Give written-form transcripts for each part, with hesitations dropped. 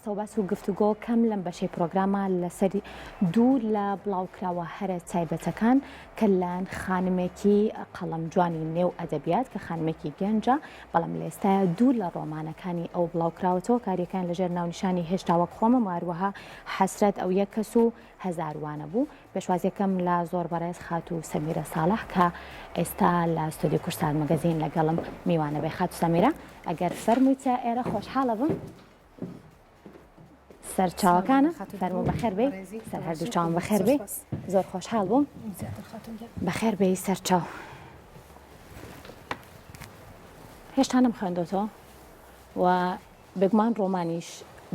قسەوباس و گفتوگۆ کەم لەم بەشەی پرۆگرامە لەسەر دوو لە بڵاوکراوە هەرە تایبەتەکان کە لەلایەن خانمێکی قەڵەم جوانی نێو ئەدەبیات کە خانمێکی گەنجە بەڵام لە ئێستایا دوو لە ڕۆمانەکانی ئەو بڵاوکراوەتەوە کاریەکان لەژێر ناونیشانی هێشتا وەک خۆمم و هەروەها حەسرەت ئەو یەک کەس و هەزاروانە بوو. پێشوازیەکەم لە زۆر بەڕێز خاتوو سەمیرە ساڵح کە ئێستا لە ستۆدیۆ کوردسات مەگەزین لەگەڵم میوانە بێ. خاتوو سەمیرە ئەگەر فەرموویتە ئێرە خۆشحاڵە بم. سەر چاوەکانە فەرموو بەخێر بێی سەر هەردوو چاوم بەخێر بێی زۆر خۆشحاڵ بووم بەخێر بێی سەر چاو. هێشتا نەم خوێندۆتەوە و بێگومان ڕۆمانیش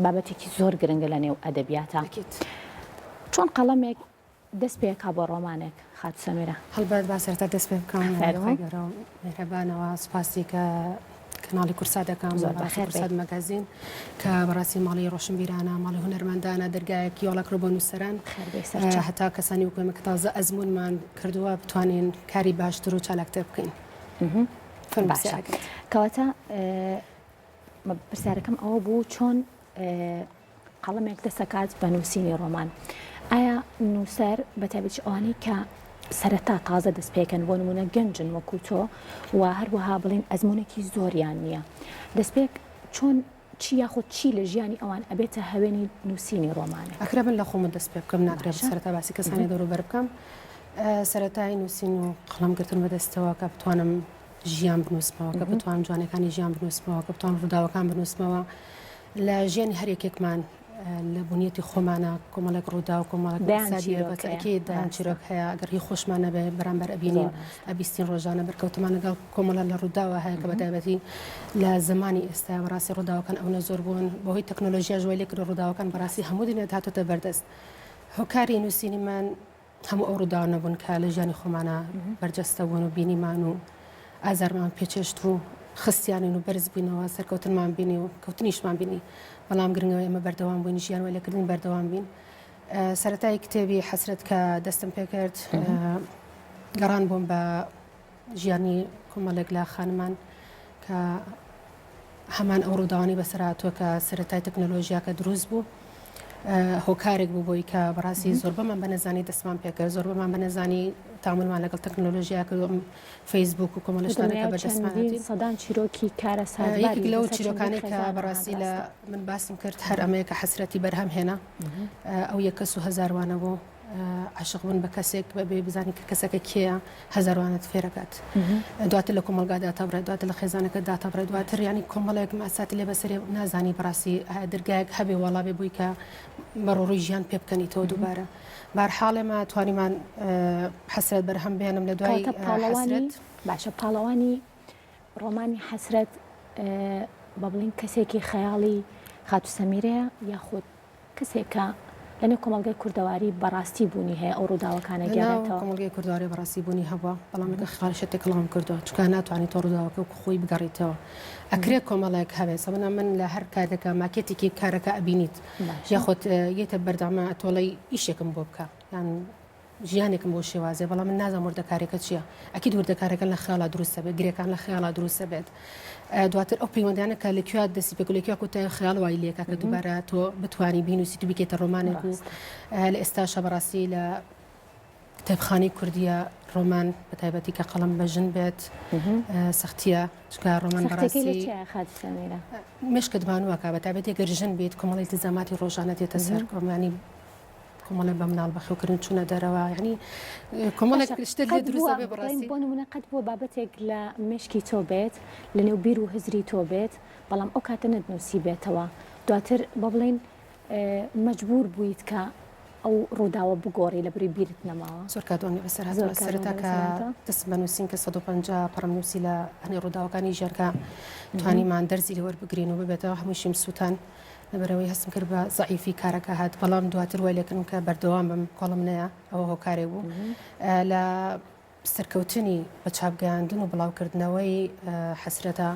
بابەتێکی زۆر گرنگە لە نێو ئەدەبیاتە. چۆن قەڵەمێک دەست پێکا بۆ ڕۆمانێک خاتوو سەمیرە؟ هەڵبەت با سەرەتا دەست پێ بکەم فەرموو. خوای گەورە و میهرەبانەوە سوپاسی کە کەناڵی کورسات دەکەم زۆر بەڕاستی بەخێر بێی. کورسات مەگەزین کە بەڕاستی ماڵی ڕۆشنبیرانە ماڵی هونەرمەندانە دەرگایەکی واڵا کردووە بۆ نووسەران خێر بێی سەرچاو. هەتا کەسانی وەکو ئێمە کە تازە ئەزموونمان کردووە بتوانین کاری باشتر و چالاکتر بکەین. فەرموو باشە پرسیارەکەت. کەواتە پرسیارەکەم ئەوە بوو چۆن قەڵەمێک دەسەکات بە نووسینی ڕۆمان ئایا نووسەر بە تایبەتی ئەوانەی کە سەرەتا تازە دەست پێکەن بۆ نمونە گەنجن وەکو تۆ و هەروەها بڵین ئەزمونێکی زۆریان نییە دەستپێک چۆن چی یاخود چی لە ژیانی ئەوان ئەبێتە هەوێنی نووسینی ڕۆمانێک؟ ئەکرێ من لە خۆمە دەست پێ بکەم ناکرێ باشە. سەرەتا باسی کەسانی دەوروبەر بکەم سەرەتای نووسین و قەڵەم گرتن بەدەستەوە کە بتوانم ژیان بنووسمەوە کە بتوانم جوانەکانی ژیان بنووسمەوە کە بتوانم ڕووداوەکان بنووسمەوە لە ژیانی هەر یەکێکمان لە بنیەتی خۆمانە کۆمەڵێک ڕوودا و کۆمەڵێک دەیان چیرۆک هەیە ئەگەر هی خۆشمان نەبێ بەرامبەر ئەبینین ئەبیستین ڕۆژانە بەرکەوتمان لەگەڵ کۆمەڵە لە ڕووداوە هەیە کە بەتایبەتی لە زمانی ئێستا بەڕاستی ڕووداوەکان ئەونە زۆر بوون بەهۆی تەکنۆلۆژیا ژوای لێکرد ڕووداوەکان بەڕاستی هەموو دنیا هاتۆتە بەردەست هۆکاری نووسینی من هەموو ئەو ڕووداوانە بوون کە لە ژیانی خۆمانا بەرجەستە بوون و بینیمان و ئازارمان پێچێشت و خستیانین و بەرز بووینەوە، سەرکەوتنمان بینی و کەوتنیشمان بینی، بەڵام گرنگەوە ئێمە بەردەوام بووین، ژیان وای لێکردین بەردەوام بین. سەرەتای کتێبی حەسرەت کە دەستم پێکرد گەڕان بووم بە ژیانی کۆمەڵێک لە خانمان کە هەمان ئەو ڕووداوانەی بەسەر هاتووە کە سەرەتای تەکنەلۆژیاکە دروست بوو هۆکارێک بوو بۆی کە بەڕاستی زۆربەمان بە نەزانی دەستمان پێکرد زۆربەمان بە نەزانی تاملمان لەگەڵ تەکنەلۆژیا کرد فەیسبوک و کۆمەڵشتانەکە بەدەستمان سەدان چیرۆکی کارەسات یەکێک لەو چیرۆکانەی کە بەڕاستی لە من باسم کرد هەر ئەمەیە کە حەسرەتی بەرهەم هێنا ئەو یەک کەس و هەزاروانە بوو عاشق بوون بە کەسێک بەبێ بزانی کە کەسەکە کێیە هەزاروانت فێرەکات دواتر لە کۆمەلگا داتەبڕێت دواتر لە خێزانەکە داتەبڕێت دواتر ینی کۆمەڵێک ماسات لێ بەسەر نازانی بەڕاستی دەرگایەک هەبێ وەڵا بێ بووی کە بەڕۆڕووی ژیان پێ بکەنیتەوە دووبارە بارحاڵێمە توانیمان حەسرەت بەرهەم بێنم لە دوای پاڵەوانی باشە پاڵەوانی ڕۆمانی حەسرەت بە بڵین کەسێکی خەیاڵی خاتو سەمیرەیە یاخود کەسێک کە لەنێو کۆمەڵگای کوردەواری بەڕاستی بوونی هەیە ئەو ڕووداوەکانە گێڕێتەوە. کۆمەڵگای کوردەواری بەڕاستی بوونی هەبووە، بەڵام لەگەڵ خاڵیشە تێکەڵاوم کردووە، چونکە ناتوانانی تۆ ڕووداوەکە وەکو خۆی بگەڕیتەوە. ئەکرێ کۆمەڵێک هەبێت، سەمەنا من لە هەر کارێکا ماکێتێکی کارەکە ئەبینیت، یاخود یەتە بەردەمە ئەتۆڵەی ئیشێکم بۆ بکە یان ژیانێکم بۆ شێوازێ بەڵام من نازانم وردەکاریەکە چییە ئەکید وردەکارەکە لە خەیاڵا دروست دەبێت گرێکان لە خەیاڵا دروست دەبێت دواتر ئەو پەیوەندیانە کە لە کوێ دەستی پێ لە کوێ کۆتایی خەیاڵ وای لێکا کە دووبارە تۆ بتوانی بینوسیت و بیکەیتە ڕۆمانێک و لە ئێستاشە بەڕاستی لە کتێبخانەی کوردیە ڕۆمان بە تایبەتی کە قەڵم بە ژن بێت سەختیە چونکە ڕۆمان بەڕاستی مشکت مانووەکە بە تایبەتی گەر ژن بیت کۆمەڵی التزاماتی ڕۆژانە دێتە سەر کۆمانی کۆمەڵێک بە مناڵ بەخێوکردن چوونە دەرەوە یعنی کۆمەڵێک شتت لێ دروست دەبێ بەڕاستی. بۆ نمونە قەت بووە بابەتێک لە مێشکی تۆ بێت لە نێو بیر و هزری تۆ بێت بەڵام ئەو کاتە نەتنووسیبێتەوە دواتر بۆ بڵێین مەجبوور بوویت کە ئەو ڕووداوە بگۆڕی لە بری بیرت نەماوە؟ زۆر کات وام لێ بەسەر هاتووە سەرەتا کە دەستم بە نووسین کە 150 پەڕم نووسی لە هەنێ ڕووداوەکانی ژیان کە توانیمان دەرزی لێ وەربگرین و ببێتەوە هەمووشیم سووتان. لەبەرئەوەی هەستم کرد بە زەعیفی کارەکە هات بەڵام دواتر وای لێکردم کە بەردەوام بم کۆڵم نەیە ئەوە هۆکارێک بوو لە سەرکەوتنی بە چاپگەیاندن و بڵاوکردنەوەی حەسرەتە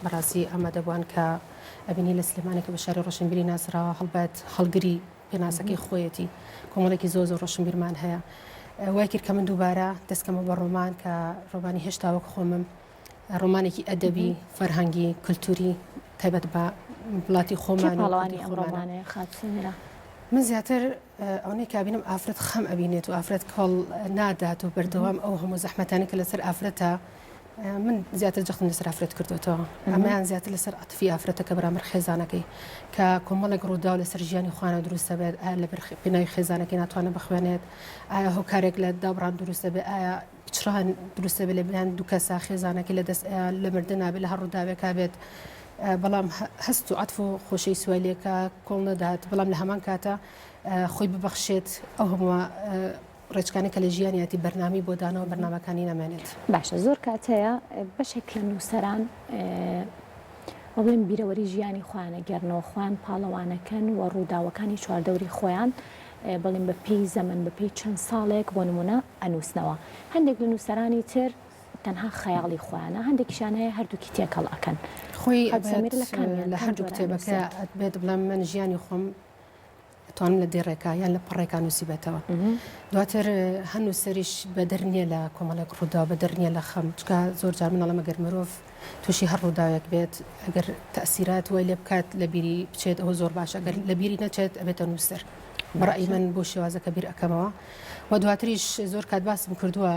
بەڕاستی ئامادەبووان کە ئەبینی لە سلێمانی کە بە شاری ڕۆشنبیری ناسراوە هەڵبەت هەڵگری پێناسەکەی خۆیەتی کۆمەڵێکی زۆر زۆر ڕۆشنبیرمان هەیە وای کرد کە من دووبارە دەستکەمە بە ڕۆمان کە ڕۆمانی هێشتا وەک خۆمم ڕۆمانێکی ئەدەبی، فەرهەنگی، کولتووری تایبەت بە. وڵاتی خۆمان و پاڵەوانی کوردی ئەم خۆمانە. ڕۆمانەیە خاتوو سەمیرە؟ من زیاتر ئەوەنەی کە ئەبینم ئافرەت خەم ئەبینێت و ئافرەت کۆڵ نادات و بەردەوام ئەو هەموو زەحمەتانەی کە لەسەر ئافرەتە من زیاتر جەختم لەسەر ئافرەت کردوێتەوە ئەمەیان زیاتر لەسەر عەتفی ئافرەتە کە بەرامبەر خێزانەکەی کە کۆمەڵێک ڕووداو لەسەر ژیانی خوانە دروستە بێت ئایا لەبەر پێناوی خێزانەکەی ناتوانێت بخوێنێت ئایا هۆکارێک لە دابڕان دروستە بێ ئایا پچڕان دروستە بێ لە بێن دوو کەسە خێزانەکەی لە دەست لە مردن نابێت لە هەر ڕووداوێکا بێت بەڵام هەست و عەتف و خۆشەویستی وای لێکا کۆڵ نەدات بەڵام لە هەمان کاتە خۆی ببەخشێت ئەو هەمووە ڕێچکانە کە لە ژیانیاتی بەرنامەی بۆ داناوە بەرنامەکانی نامێنێت. باشە زۆر کات هەیە بەشێک لە نووسەران با بڵێین بیرەوەری ژیانی خۆیان ئەگێڕنەوە خۆیان پاڵەوانەکەن و ڕووداوەکانی چواردەوری خۆیان بڵێن بە پێی زەمەن بە پێی چەند ساڵێک بۆ نمونە ئەنووسنەوە هەندێک لە نووسەرانی تر تەنها خەیاڵی خۆیانە هەندێکیشان هەیە هەردووکی تێکەڵ ئەکەن. خۆی خاتوو سەمیرە لە کامیان لە کام هەردوو جۆرە کتێبەکە ئەنووسێت؟ ئەبێت بڵێم من ژیانی خۆم ئەتوانم لە دێڕێکا یان لە پەڕێکا نووسیبێتەوە. دواتر هەر نووسەریش بەدەر نییە لە کۆمەڵێک ڕووداو، بەدەر نییە لە خەم، چونکە زۆر جار من ئەڵێم ئەگەر مرۆڤ تووشی هەر ڕووداوێک بێت، ئەگەر تەئسیرات وای لێ بکات لە بیری بچێت ئەوە زۆر باشە، ئەگەر لە بیری نەچێت ئەبێتە نووسەر. بە ڕەئی من بەو شێوازە کە بیر ئەکەمەوە و دواتریش زۆر کات باسم کردووە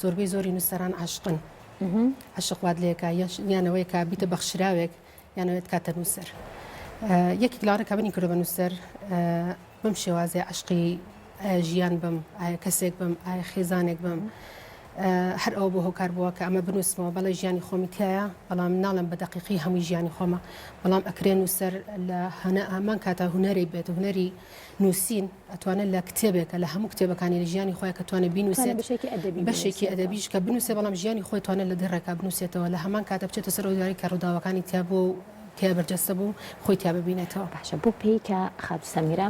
زۆربەی زۆری نووسەران عاشقن. عەشق وات لێکا یان ئەوەیە کە بیتە بەخشراوێک یانەوێت کاتە نووسەر یەکێک لەوانە کە منی کردو بە نووسەر بەم شێوازەیە عەشقی ژیان بم ئایا کەسێک بم ئایا خێزانێک بم هەر ئەوە بۆ هۆکار بووە کە ئەمە بنووسمەوە بەڵێ ژیانی خۆمی تایە بەڵام ناڵم بە دەقیقی هەمووی ژیانی خۆمە بەڵام ئەکرێ نووسەر لە هەنە ئامان کاتە هونەری بێت هونەری نووسین ئەتوانێت لە کتێبێکە لە هەموو کتێبەکانی لە ژیانی خۆی کە توانێت بینووسێت بەشێکی ئەدەبیش کە بنووسێ بەڵام ژیانی خۆی توانێت لە دێڕێکا بنووسێتەوە لە هەمان کاتە بچێتە سەر ئەو دیوارەی کە ڕووداوەکانی تیا بووە و تیا بەرجەستە بوو خۆی تیا ببینێتەوە. باشە بۆ پێی کە خاتوو سەمیرە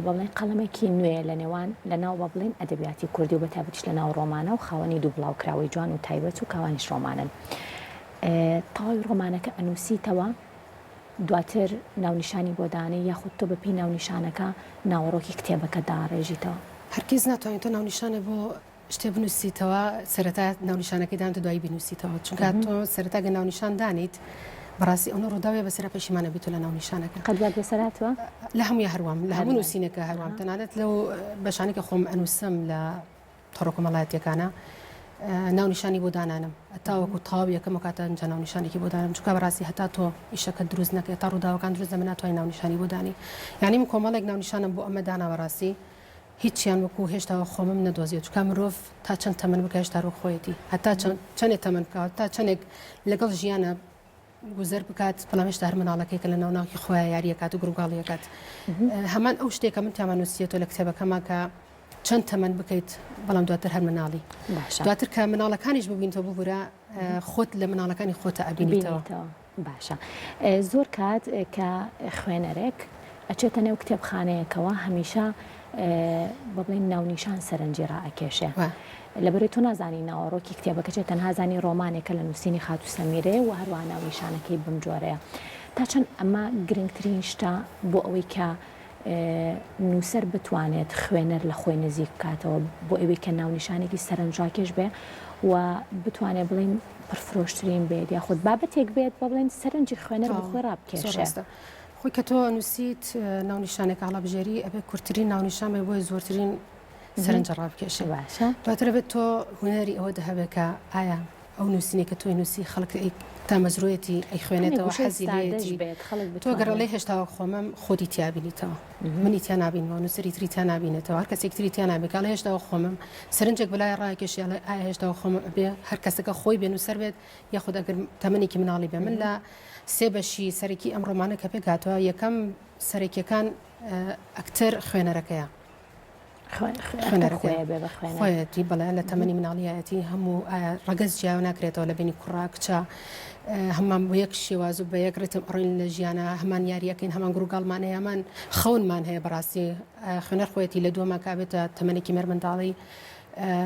با بڵێین قەڵەمێکی نوێیە لە نێوان لە ناو با بڵێین ئەدەبیاتی کوردی و بە تایبەتیش لە ناو ڕۆمانە و خاوەنی دوو بڵاوکراوەی جوان و تایبەت و کاوانیش ڕۆمانن تەواوی ڕۆمانەکە ئەنووسیتەوە دواتر ناونیشانی بۆ دانێی یاخود تۆ بەپێی ناونیشانەکە ناوەڕۆکی کتێبەکە داڕێژیتەوە؟ هەرگیز ناتوانیت تۆ ناونیشانێ بۆ شتێ بنووسیتەوە سەرەتا ناونیشانەکەی دانێت و دوایی بینووسیتەوە چونکە تۆ سەرەتا گەر ناونیشان دانیت بەڕاستی ئەونە ڕووداوێ بەسەرا پەشیمان ئەبیت تۆ لە ناونیشانەکە. قەت وات بەسەر هاتووە؟ لە هەموویا هەروام لە هەموو نووسینێکا هەروام تەنانەت لەو بەشانەی کە خۆم ئەنووسم لە تۆڕە کۆمەڵایەتیەکانە ناونیشانی بۆ دانانم تاوەکو تەواو یەکەم و کاتە ئینجا ناونیشانێکی بۆ دانم چونکە بەڕاستی هەتا تۆ ئیشەکە دروست نەکەی تا ڕووداوەکان دروست نەبن ناتوانانی ناونیشانی بۆ دانی یعنی من کۆمەڵێک ناونیشانم بۆ ئەمە دانا بەڕاستی هیچیان وەکو هێشتا خۆمم نەدۆزیەوە چونکە مرۆڤ تا چەند تەمەن بکە هێشتا وەک خۆیەتی هەتا چەندێک تەمەن بکات تا چەندێک لەگەڵ ژیانە گوزەر بکات بەڵام هێشتا هەر مناڵەکەی کە لە ناو ناوکی خۆیان یاریەکات و گڕوگاڵیەکات هەمان ئەو شتێک کە من تیامان نووسیەتەوە لە کتێبەکەمان کە چەند تەمەن بکەیت بەڵام دواتر هەر مناڵی دواتر کە مناڵەکانیش ببینتەوە ببورە خۆت لە مناڵەکانی خۆتە ئەبینیتەوە. باشە زۆر کات کە خوێنەرێک ئەچێتە نێو کتێبخانەیەکەوە هەمیشە بە بڵێین ناونیشان سەرنجی ڕائەکێشێ لەبەرەی تۆ نازانی ناوەڕۆکی کتێبەکە چیە تەنها زانی ڕۆمانێکە لە نووسینی خاتوو سەمیرەیە و هەروەها ناونیشانەکەی بەم جۆرەیە تا چەند ئەمە گرنگترین شتە بۆ ئەوەی کە نووسەر بتوانێت خوێنەر لە خۆی نزیک بکاتەوە بۆ ئەوەی کە ناونیشانێکی سەرنجڕاکێش بێ و بتوانێت بڵین پڕفرۆشترین بێت یاخود بابەتێک بێت بە بڵێن سەرنجی خوێنەر بۆ خۆی ڕابکێشێ. خۆی کە تۆ نووسیت ناونیشانێک هەڵەبژێری ئەبێ کورتترین ناونیشان بێ بۆیە زۆرترین سەرنج ڕابکێشێ باشە دواتر ئەبێت تۆ هونەری ئەوە دەهەبێ کە ئایا ئەو نووسینەی کە تۆی نووسی خەڵک ئەی تامەزرۆیەتی ئەی خوێنێتەوە حەزی لێیەتی تۆ گەر ئەڵێی هێشتا وەک خۆمم خۆتی تیا بینیتەوە منی تیا نابینمەوە نووسەری تری تیا نابینێتەوە هەر کەسێک تری تیا نابێت کە ئەڵێ هێشتا وەک خۆمم سەرنجێک بەلای ڕاکێشی ئەڵێ ئایا هێشتا وەک خۆمم ئەبێ هەر کەسەکە خۆی بێ نووسەر بێت یاخود ئەگەر تەمەنێکی مناڵی بێ من لە سێ بەشی سەرەکی ئەم ڕۆمانە کە پێک هاتووە یەکەم سەرەکیەکان ئەکتەر خوێنەرەکەیە خۆیەتی بەڵێ لە تەمەنی مناڵیایەتی هەموو ڕەگەز جیاوە ناکرێتەوە لە بینی کوڕا کچە هەمان بۆ یەک شێواز و بە یەک ڕیتم ئەڕۆین لە ژیانە هەمان یاریەکەین هەمان گڕوگاڵمان هەیە هەمان خەونمان هەیە بەڕاستی خوێنەر خۆیەتی لە دووەمان کابێتە تەمەنێکی مێرمنداڵی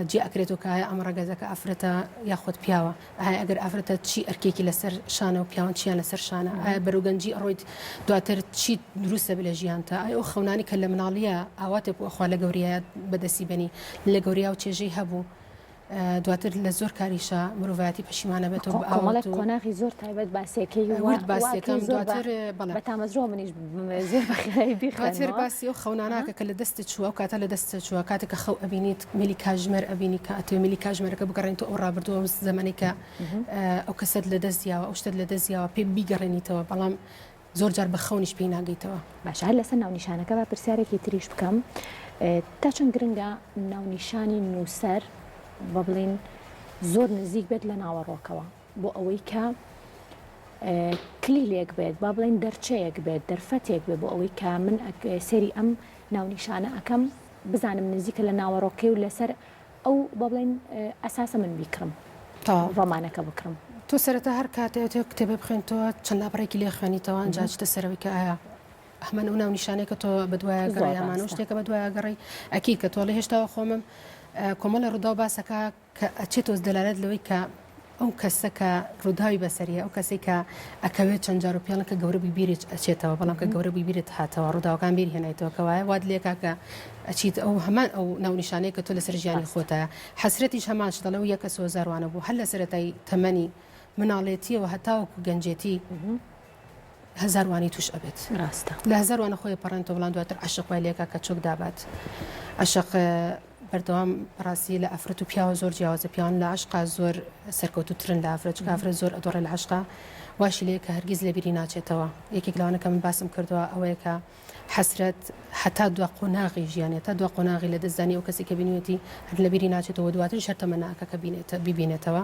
جیا ئەکرێتەوە کە ئایا ئەم ڕەگەزەکە ئافرەتە یاخود پیاوە ئایا ئەگەر ئافرەتە چی ئەرکێکی لەسەر شانە و پیاوان چیان لەسەر شانە ئایا بەرەو گەنجی ئەڕۆیت دواتر چی دروستە بێ لە ژیانتا ئایا ئەو خەونانی کە لە مناڵیە ئاواتێک بوو ئەخوا لە گەوریایە بەدەستی بێنی لە گەوریا و چێژەی هەبوو. دواتر لە زۆر کاریشا مرۆڤایەتی پەشیمانە بێتەوە بە کۆمەڵێک قۆناغی زۆر تایبەت باسێکەی ورد باسێکەم دواتر بەڵێ بە تامەزرۆ منیش زۆر بە خێرایی بیخوێنمەوە. دواتر باسی ئەو خەوناناکە کە لە دەستت چووە ئەو کاتە لە دەستت چووە کاتێک کە خەو ئەبینیت میلی کاژمێر ئەبینی کە ئەتەوێ میلی کاژمێرەکە بگەڕێنیتەوە ئەو ڕابردوو ئەو زەمەنەی کە ئەو کەسەت لە دەست یاوە ئەو شتەت لە دەست یاوە پێ بیگەڕێنیتەوە بەڵام زۆر جار بە خەونیش پێی ناگەیتەوە. باشە هەر لەسەر ناونیشانەکە با پرسیارێکی تریش بکەم تا چەند گرنگە ناونیشانی نووسەر بە بڵین زۆر نزیک بێت لە ناوەڕۆکەوە بۆ ئەوەی کە کلیلێک بێت با بڵین دەرچەیەک بێت دەرفەتێک بێت بۆ ئەوەی کە من سێری ئەم ناونیشانە ئەەکەم بزانم نزیکە لە ناوەڕۆکەی و لەسەر ئەو با بڵێین ئەساسە من بیکڕم تەواو ڕۆمانەکە بکڕم. تۆ سەرەتا هەر کاتێ تۆ کتێبێ بخوێنیتەوە چەند لاپەڕێکی لێ خوێنیتەوە ئینجا ئەچیتە سەرەوەی کە ئایا هەمان ئەو ناونیشانەیە کە تۆ بەدوایە زۆر گەڕێی هەمان ئەو ڕاستە. شتێکە بەدوایە گەڕێی ئەکید کە تۆ ئەڵێی هێشتا خۆمم کۆمەڵێ ڕووداو باسەکا کە ئەچێتەوە دەلالەت لەوەی کە ئەو کەسە کە ڕووداوی بەسەریە ئەو کەسەی کە ئەکەوێت چەند جار و پێڵن کە گەورە بووی بیرت ئەچێتەوە بەڵام کە گەورە بووی بیرت هاتەوە ڕووداوەکان بیر هێنایتەوە کەوایە وات لێکا کە ئەچیت ئەو هەمان ئەو ناونیشانەیە کە تۆ لەسەر ژیانی خۆتایە حەسرەتیش هەمان شت دەڵێ و یەک کەس هۆزاروانە بوو هەر لە سەرەتای تەمەنی مناڵێتیەوە هەتاوەکو گەنجێتی هەزاروانی توش ئەبێت ڕاستە لە هەزاروانە خۆی پەڕێنتەوە بەڵام دواتر عەشق وای لێکا کە چۆک دابات عەشق بەردەوام بەڕاستی لە ئافرەت و پیاوە زۆر جیاوازە پیاوان لە عەشقا زۆر سەرکەوتووترن لە ئافرەت چونکە ئافرەت زۆر ئەدۆڕێ لە عەشقا واشی لێ کە هەرگیز لە بیری ناچێتەوە یەکێک لەوانە کە من باسم کردووە ئەوەیە کە حەسرەت هەتا دوا قۆناغی ژیانی تا دوا قۆناغی لە دەستدانی ئەو کەسی کە بینیوێتی هەر لە بیری ناچێتەوە دواتریش هەر تەمەناکە کە بینێتە بیبینێتەوە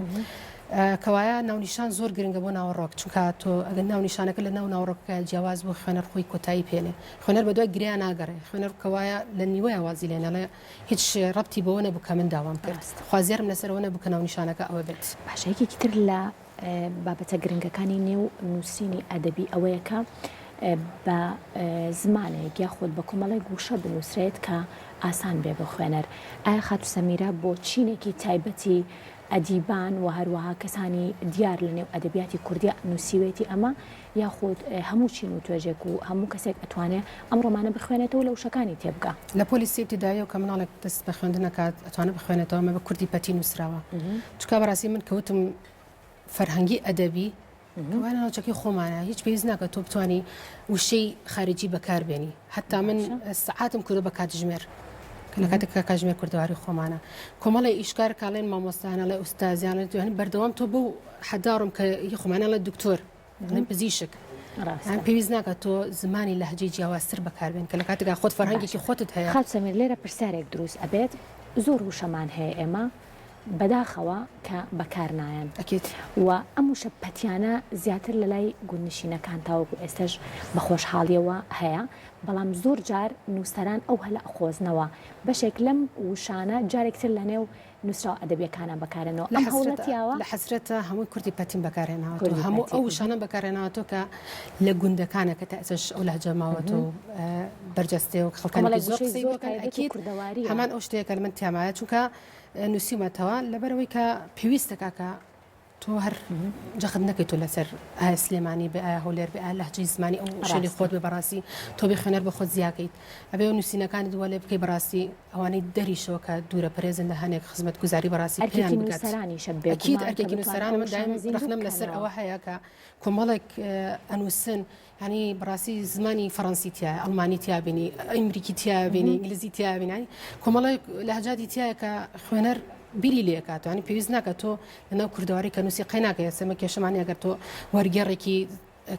کەوایە ناونیشان زۆر گرنگە بۆ ناوەڕۆک چونکە تۆ ئەگەر ناونیشانەکە لە ناو ناوەڕۆکەکە جیاواز بوو خوێنەر خۆی کۆتایی پێنێ خوێنەر بەدوای گریا ناگەڕێ خوێنەر کەوایە لە نیوەیە وازی لێ نەڵێ هیچ ڕەبتی بەوە نەبوو کە من داوام کرد خوازیارم لەسەر ئەوە نەبوو کە ناونیشانەکە ئەوە بێت. باشە یەکێکی تر لە بابەتە گرنگەکانی نێو نووسینی ئەدەبی ئەوەیە کە بە زمانێک یاخود بە کۆمەڵێک وشە بنووسرێت کە ئاسان بێ بۆ خوێنەر. ئایا خاتوو سەمیرە بۆ چینێکی تایبەتی ئەدیبان و هەروەها کەسانی دیار لە نێو ئەدەبیاتی کوردیا نووسیوێتی ئەمە یاخود هەموو چین و توێژێک و هەموو کەسێک ئەتوانێ ئەم ڕۆمانە بخوێنێتەوە و لە وشەکانی تێبگا؟ لە پۆلی سێ ئیبتیداییەوە کە مناڵێک دەست بە خوێندن ئەکات ئەتوانێ بخوێنێتەوە ئەمە بە کوردی پەتی نووسراوە چونکە بەڕاستی من کە وتم فەرهەنگی ئەدەبی کەوایە لە ناوچەکەی خۆمانە هیچ پێویست ناکات تۆ بتانی وشەی خارجی بەکار بێنی حتا من سەعاتم کردو بە کاتژمێر کە لە کاتێک کە کاتژمێر کوردەواری خۆمانە کۆمەڵی ئیشکار کاڵێن مامۆستایانەڵێ ئوستازیانە توانین بەردەوام تۆ بەو حەداڕم کە هی خۆمانەڵێ دکتۆر ئەڵێن پزیشک یان پێویست ناکات تۆ زمانی لەهجەی جیاوازتر بەکاربێن کە لە کاتێکا خۆت فەرهەنگێکی خۆتت هەیە. خاتوو سەمیر لێرە پرسیارێک دروست ئەبێت زۆر وشەمان هەیە ئێمە بەداخەوە کە بەکار نایەن ئەکید. و ئەم وشە پەتیانە زیاتر لەلای گوندنشینەکان تاوەکو ئێستەش بە خۆشحاڵیەوە هەیە بەڵام زۆر جار نووسەران ئەو هەلە ئەقۆزنەوە بەشێک لەم وشانە جارێک تر لەنێو نووسراوە ئەدەبیەکانە بەکارێنەوە لە ئەم هەوڵە حەسرەتە تیاوە لە حەسرەتە هەمووی کوردی پەتیم بەکارهێناوەتەوە کوردی هەموو پەتی ئەو وشانەم بەکارهێناوەتەوە کە لە گوندەکانە کە تا ئێستاش ئەو لەهجە ماوەتەوە و بەرجەستەیە و خەڵکانێکی کۆمەڵێک زۆر وشەی قسەی زۆر بۆ کەن تایبەت و ئەکید کوردەوارییە. هەمان ئەو شتەیە کە من تیامایە چونکە نووسیومەتەوە لەبەرئەوەی کە پێویستە کاکە تۆ هەر جەخت نەکەیتۆ لەسەر ئایا سلێمانی بێ ئایا هەولێر بێ ئایا لەهجەی زمانی ئەو شوێنی ڕاستە. خۆت بێ بەڕاستی تۆ بێ خوێنەر بە خۆت زیاکەیت ئەبێ ئەو نووسینەکانت وا لێ بکەی بەڕاستی ئەوانەی دەریشەوە کە دوورە پەرێزن لە هەنێک خزمەتگوزاری بەڕاستی پێیان ئەرکێکی بگات نووسەرانیشە ئەکید بێگومان کە ئەرکێکی بتوانن نووسەرانە ئەو من دایم وشانە زیندوو ڕەخنەم لەسەر بکەنەوە. ئەوە هەیە کە کۆمەڵێک ئەنووسن یانی بەڕاستی زمانی فەڕەنسی تیایە ئەڵمانی تیا بینی ئەمریکی تیا بینی ئینگلیزی تیا بینی یانی کۆمەڵێک لەهجاتی تیایە کە خوێنەر بیری لێ کاتەوە یانی پێویست ناکات تۆ لەناو کوردەواری کە نووسی قەی ناکەی ئێستا ئێمە کێشەمان نییە ئەگەر تۆ وەرگێڕێکی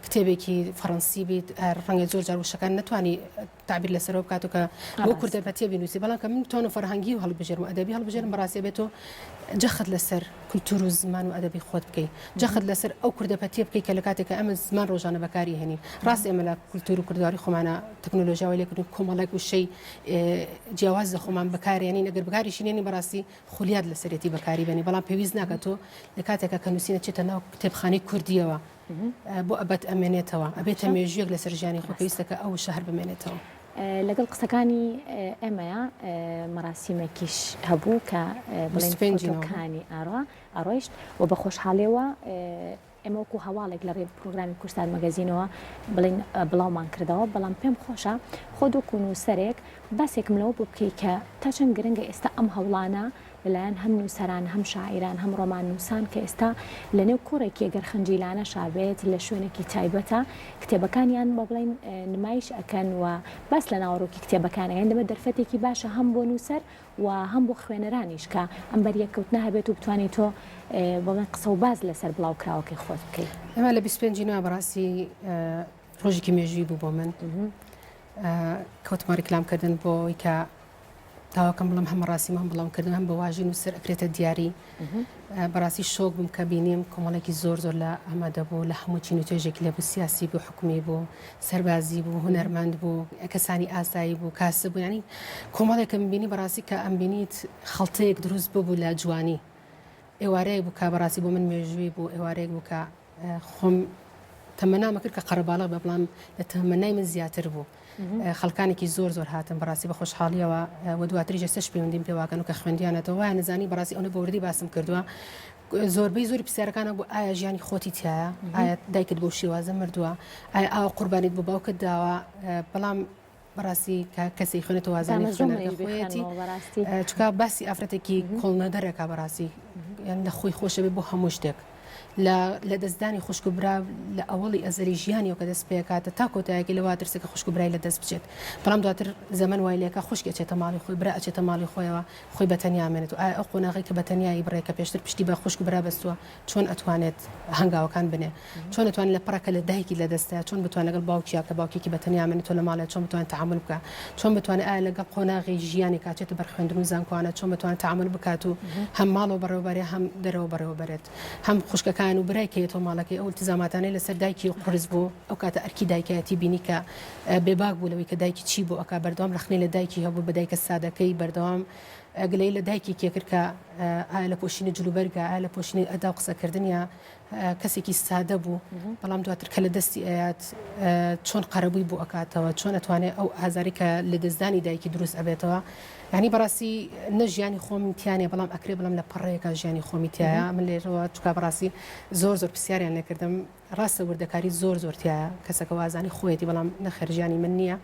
کتێبێکی فەڕەنسی بیت ڕەنگە زۆر جار وشەکان نەتوانی تعبیر لەسەرەوە بکات و کە بۆ کوردە پەتیە بینوسی بەڵام کە من تۆن و فەرهەنگی و هەڵبژێرم و ئەدەبی هەڵبژێرم بەڕاستی بێت تۆ جەخت لەسەر کولتور و زمان و ئەدەبی خۆت بکەی جەخت لەسەر ئەو کوردە پەتیە بکەی کە لە کاتێکە ئەمە زمان ڕۆژانە بەکاری هێنین ڕاست ئێمە لە کولتور و کوردواری خۆمانە تەکنۆلۆژیاوای لێکردن کۆمەڵێک وشەی جیاواز لە خۆمان بەکارێنین ئەگەر بەکاریشی نێنین بەڕاستی خولیات لەسەرێتی بەکاری بێنی بەڵام پێویست ناکات تۆ لە کاتێکە کە نووسینە چێتە ناو کتێبخانەی کوردیەوە بۆ ئەبەد ئەمێنێتەوە، ئەبێتە مێژوویەک لەسەر ژیانی خۆی، پێویستە کە ئەو وشە هەر بمێنێتەوە. لەگەڵ قسەکانی ئێمەیا مەراسیمێکیش هەبوو کە بڵێین فۆتۆکانی ئاڕۆیشت و بە خۆشحاڵیەوە ئێمە وەکو هەواڵێک لە ڕێی پرۆگرامی کوردستان مەگەزینەوە بڵێین بڵاومان کردەوە، بەڵام پێم خۆشە خۆت وەکو نووسەرێک باسێکم لەوە بۆ بکەی کە تا چەند گرنگە ئێستا ئەم هەوڵانە. لەلایەن هەم نووسەران، هەم شاعیران، هەم ڕۆماننووسان کە ئێستا لەنێو کۆڕێکی گەر خنجیلانەشا بێت لە شوێنێکی تایبەتە کتێبەکانیان با بڵێین نمایش ئەکەن و باس لە ناوەڕۆکی کتێبەکان ئەکەن دەبێت دەرفەتێکی باشە هەم بۆ نووسەر و هەم بۆ خوێنەرانیش کە ئەم بەریەککەوتنە هەبێت و بتوانیت تۆ بڵێن قسە و باس لەسەر بڵاوکراوەکەی خۆت بکەیت. ئێمە لە 25 ی نوێ بەڕاستی ڕۆژێکی مێژووی بوو بۆ من کەوتمە ڕیکلام کردن بۆ ئەوەی کە داواکەم بڵم هەمە ڕاستی هەم بڵاو کردن هەم بە واژی نووسەر ئەکرێتە دیاری بەڕاستی شۆک بووم کە بینیم کۆمەڵێکی زۆر زۆر لە ئامادە بوو لە هەموو چین و توێژێکی لێ بوو سیاسی بوو حکومی بوو سەربازی بوو هونەرمەند بوو کەسانی ئاسایی بوو کاسب بوو ینی کۆمەڵێکم بینی بەڕاستی کە ئەم بینیت خەڵتەیەک دروست ببوو لە جوانی ئێوارەیەک بوو کە بەڕاستی بۆ من مێژووی بوو ئێوارەیەک بوو کە خۆم تەمەنامە کرد کە قەرەباڵغ بە بەڵام لە تەمەنای من زیاتر بوو خەڵکانێکی زۆر زۆر هاتن بەڕاستی بە خۆشحاڵیەوە و دواتریش ئێستاش پەیوەندیم پێواکەن و کە خوێندیانەتەوە وایان نەزانی بەڕاستی ئەونە بەوردی باسم کردووە زۆربەی زۆری پرسیارەکان بوو ئایا ژیانی خۆتی تایە ئایا دایکت بۆ شێوازە مردووە ئایا ئاوە قوربانیت بۆ باوکت داوە بەڵام بەڕاستی کە کەسی خوێنێتەوە وازانی خوێنەرەکە خۆیەتی چکا باسی ئافرەتێکی کۆڵنەدەرەکە بەڕاستی یان لە خۆی خۆشەبێ بۆ هەموو شتێک لە لەدەستدانی خوشک و برا لە ئەوەڵی ئەزەلی ژیانیەوە کە دەست پێکاتە تا کۆتایەکی لەوا ترسە کە خوشک و برای لە دەست بچێت بەڵام دواتر زەمەن وای لێکا خوشکی ئەچێتە ماڵی خۆی برا ئەچێتە ماڵی خۆیەوە خۆی بە تەنیا ئەمێنێت و ئایا ئەو قۆناغەی کە بە تەنیایی بڕێ کە پێشتر پشتی بە خوشک و برا بەستووە چۆن ئەتوانێت هەنگاوەکان بنێ چۆن ئەتوانێت لە پڕە کە لە دایکی لە دەستە چۆن بتوانێت لەگەڵ باوکیا کە باوکێکی بە تەنیا ئەمێنێتەوە لە ماڵێ چۆن بتوانێت تەعامول بکا چۆن بتوانێت ئایا لەگەڵ قۆناغی ژیانی کە ئەچێتە بەر خوێندن و زانکۆانە چۆن بتوانێت تەعامول بکات و هەم ماڵەوە بەڕێوەبەرێ هەم دەرەوە بەڕێوەبەرێت هەم خوشکەکان و برای کە یەتەوە ماڵەکەی ئەو التزاماتانەی لەسەر دایکی قورس بوو ئەو کاتە ئەرکی دایکایەتی بینی کە بێباک بوو لەوەی کە دایکی چی بۆ ئەکا بەردەوام ڕەخنەی لە دایکی هەبوو بە دایکە سادەکەی بەردەوام گلەیی لە دایکی کێ کرد کە ئایا لە پۆشینی جلوبەرگە ئایا لە پۆشینی ئەدا و قسەکردنیا کەسێکی سادە بوو بەڵام دواتر کە لە دەستی ئەیات چۆن قەرەبووی بۆ ئەکاتەوە چۆن ئەتوانێت ئەو ئازاری کە لە دەستدانی دایکی دروست ئەبێتەوە یعنی بەڕاستی نە ژیانی خۆم تیانە بەڵام ئەکرێ بڵم لە پەڕەیەکە ژیانی خۆمی تایە من لێرەوە چکا بەڕاستی زۆر زۆر پرسیاریان لێکردم ڕاستە وردەکاری زۆر زۆر تایە کەسەکە وازانی خۆیەتی بەڵام نەخێر ژیانی من نییە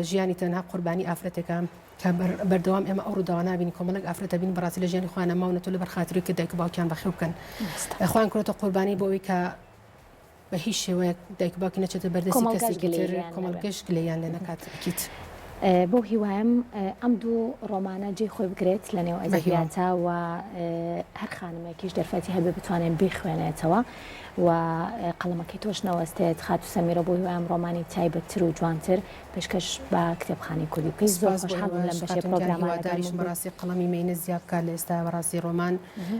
ژیانی تەنها قوربانی ئافرەتێکە کە بەردەوام ئێمە ئەو ڕووداوە نابینین کۆمەڵێک ئافرەت دەبینین بەڕاستی لە ژیانی خۆیان ماونەتەوە لەبەر خاتری کە دایک و باوکیان بەخێو بکەن خۆیان کردۆتە قوربانی بۆ ئەوەی کە بە هیچ شێوەیەک دایک و باوکی نەچێتە بەردەستی کەسێکی تر کۆمەڵگەش گلەییان لێ نەکات ئەکید. بەو هیوایەم ئەم دوو ڕۆمانە جێی خۆی بگرێت لە نێو ئەدەبیاتا و هەر خانمێکیش دەرفەتی هەبێ بتوانێت بیخوێنێتەوە و قەڵەمەکەی تۆش نەوەستێت خاتوو سەمیرە بۆ هیوایم ڕۆمانی تایبەتتر و جوانتر پێشکەش بە کتێبخانەی کوردی بکەی زۆر سپاس بۆ خۆشحاڵ بووم ئێوەش لەم بەشەی خاتون گیان پرۆگرامە لەگەڵ هیواداریشم من بووی. بەڕاستی قەڵەمی مێینە زیا بکات لە ئێستا بەڕاستی ڕۆمان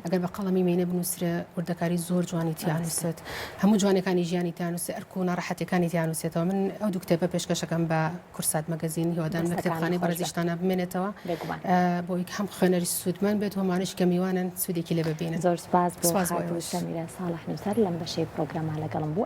ئەگەر بە قەڵەمی مێینە بنووسرێ وردەکاری زۆر جوانی تیا ڕاستە. ئەنووسێت هەموو جوانیەکانی ژیانی تیا ئەنووسێ ئەرک و ناڕەحەتیەکانی تیا ئەنووسێتەوە من ئەو دوو کتێبە پێشکەشەکەم بە کوردسات مەگەزین هیوادارم لە دەستەکانت کتێبخانەی خۆش بێ بەڕێزیشتانا بمێنێتەوە بێگومان. بۆ ئەوەی هەم خوێنەری سوودمەند بێت و هەمانیش کە میوانن سوودێکی لێ ببینن زۆر سپاس بۆ سپاس بۆ خاتوو ئێوەش. سەمیرە ساڵح نووسەر لەم بەشەی پرۆگرامە لەگەڵم بوو.